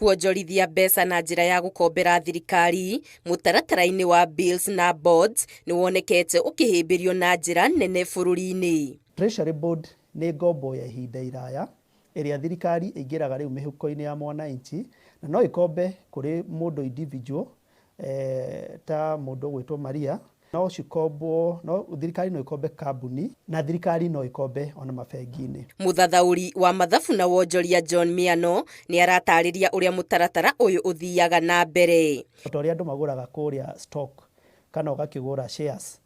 Kuonjorithia mbeca na njĩra ya gũkombera thirikari mũtaratara-inĩ wa bills na bonds nĩ wonekete ũkĩhĩmbĩrio na njĩra nene bũrũri-inĩ. Treasury bond nĩ ngombo ya ihinda iraya ĩrĩa thirikari ĩingĩraga rĩu mĩhuko-inĩ ya mwananchi, na no ĩkombe kũrĩ mũndũ individual, ta mũndũ ũgwĩtwo Maria. No cikombwo, no thirikari no ĩkombe kambuni, na thirikari no ĩkombe ona mabengi-inĩ. Mũthathaũri wa mathabu na wonjoria John Miano nĩ aratarĩria ũrĩa mũtaratara ũyũ ũthiaga na mbere. Ta ũrĩa andũ magũraga kũrĩa stock kana ũgakĩgũra shares.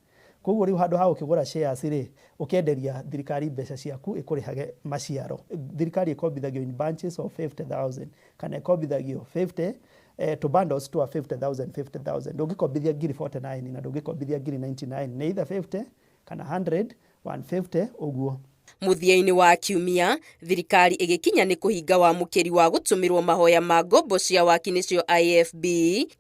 Koguo rĩu handũ ha gũkĩgũra shares rĩ, ũkenderia thirikari mbeca ciaku ĩkũrĩhage maciaro. Thirikari ĩkombithagio in bunches of 50,000 kana ĩkombithagio 50 tũ bundles twa 50,000 50,000. Ndũngĩkombithia ngiri 49 na ndũngĩkombithia ngiri 99, nĩ either 50 kana 100, 150 ũguo. Mũthia-inĩ wa kiumia, thirikari ĩgĩkinya nĩ kũhinga wamũkĩri wa gũtũmĩrwo mahoya ma ngombo cia waki nĩcio IFB,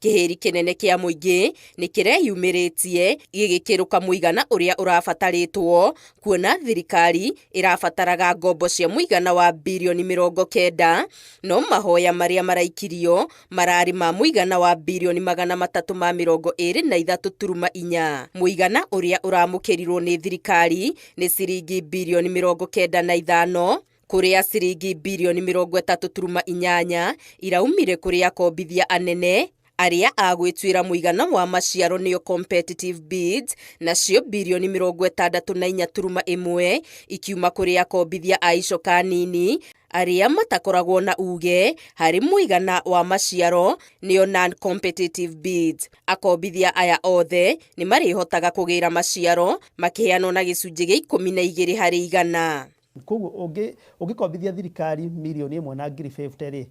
kĩhĩri kĩnene kĩa mũingĩ nĩ kĩreyumĩrĩtie gĩgĩkĩrũka mũigana ũrĩa ũrabatarĩtwo, kuona thirikari ĩrabataraga ngombo cia mũigana wa birioni 90, no mahoya marĩa maraikirio mararĩ ma mũigana wa birioni 323.4. Mũigana ũrĩa ũramũkĩrirwo nĩ thirikari nĩ ciringi birioni 95, kũrĩa ciringi birioni 30.8 iraumire kũrĩ akombithia anene arĩa a gwĩtuĩra mũigana wa maciaro nĩo competitive bids, nacio birioni 64.1 ikiuma kũrĩ akombithia a icoka nini arĩa matakoragwo na uge harĩ mũigana wa maciaro nĩo non-competitive bids. Akombithia aya othe nĩ marĩhotaga kũgĩra maciaro makĩheanwo na gĩcunjĩ gĩa 12 harĩ igana. Koguo ũngĩkombithia thirikari mirioni 1 na ngiri 50 rĩ,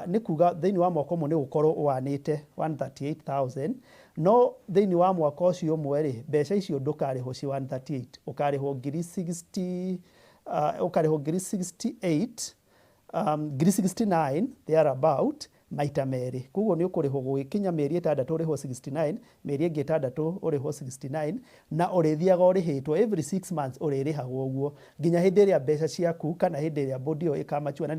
nĩ kuga thĩinĩ wa mwaka ũmwe nĩ ũgũkorwo ũwanĩte 138,000, no thĩinĩ wa mwaka ũcio ũmwe rĩ, mbeca icio ndũkarĩhwo ci 138, ũkarĩhwo ngiri 60, ũkarĩhwo ngiri 68, ngiri 69 thereabout maita merĩ. Koguo nĩ ũkũrĩhwo gũgĩkinya mĩeri 6 ũrĩhwo 69, mĩeri ĩngĩ 6 ũrĩhwo 69, na ũrĩthiaga ũrĩhĩtwo every 6 months, ũrĩrĩhagwo ũguo nginya hĩndĩ ĩrĩa mbeca ciaku kana hĩndĩ ĩrĩa bond ĩyo ĩkamachua. Na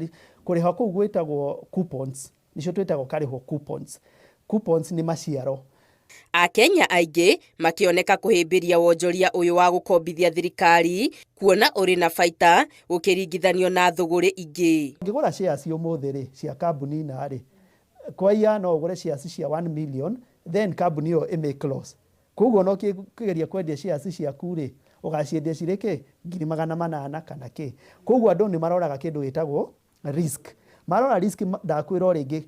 kũrĩha kũu gwĩtagwo coupons, nĩcio twĩtagwo karĩhwo coupons. Coupons nĩ maciaro. Akenya aingĩ makĩoneka kũhĩmbĩria wonjoria ũyũ wa gũkombithia thirikari, kuona ũrĩ na baita gũkĩringithanio na thũgũrĩ ingĩ. Ũngĩgũra shares ũmũthĩ rĩ, cia kambuni na rĩ, kwa no ũgũre shares cia 1 million, then kambuni ĩyo ĩ make loss. Koguo no ũkĩgeria kwendia shares ciaku rĩ, ũgaciendia cirĩ kĩ ngiri 800 kana kĩ. Koguo andũ nĩ maroraga kĩndũ gĩtagwo risk. Marora risk, ndakwĩra o rĩngĩ,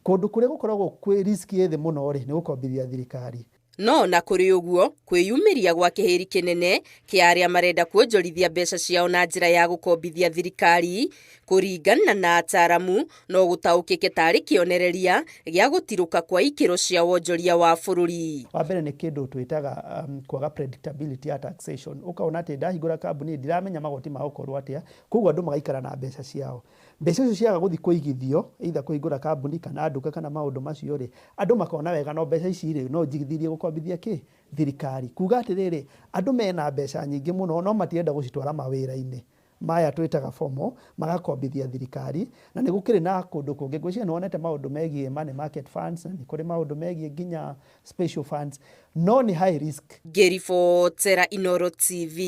kũndũ kũrĩa gũkoragwo kwĩ risk ĩ thĩ mũno rĩ, nĩ gũkombithia thirikari. No na kũrĩ ũguo, kwĩyumĩria gwa kĩhĩri kĩnene kĩa arĩa marenda kuonjorithia mbeca ciao na njĩra ya gũkombithia thirikari, kũringana na ataaramu, no gũtaũkĩke tarĩ kĩonereria gĩa gũtirũka kwa ikĩro cia wonjoria wa bũrũri. Wa mbere nĩ kĩndũ twĩtaga kwaga predictability ya taxation. Ũkaona atĩ ndahingũra kambuni ndiramenya magoti magũkorwo atĩa, koguo andũ magaikara na mbeca ciao. Mbeca icio ciaga gũthiĩ kũigithio, either kũhingũra kambuni kana nduka kana maũndũ macio rĩ, andũ makona wega no mbeca ici rĩ, no njigithirie gũkombithia kĩ thirikari. Kuga atĩrĩrĩ, andũ mena mbeca nyingĩ mũno no matirenda gũcitwara mawĩra-inĩ maya twĩtaga formal, magakombithia thirikari. Na nĩ gũkĩrĩ na kũndũ kũngĩ, ngwĩciria nĩ wonete maũndũ megiĩ money market funds, na nĩ kũrĩ maũndũ megiĩ nginya special funds, no nĩ high risk. Ngĩribotera Inooro TV,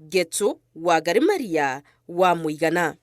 Ngetu Wangari Maria wa Mũigana.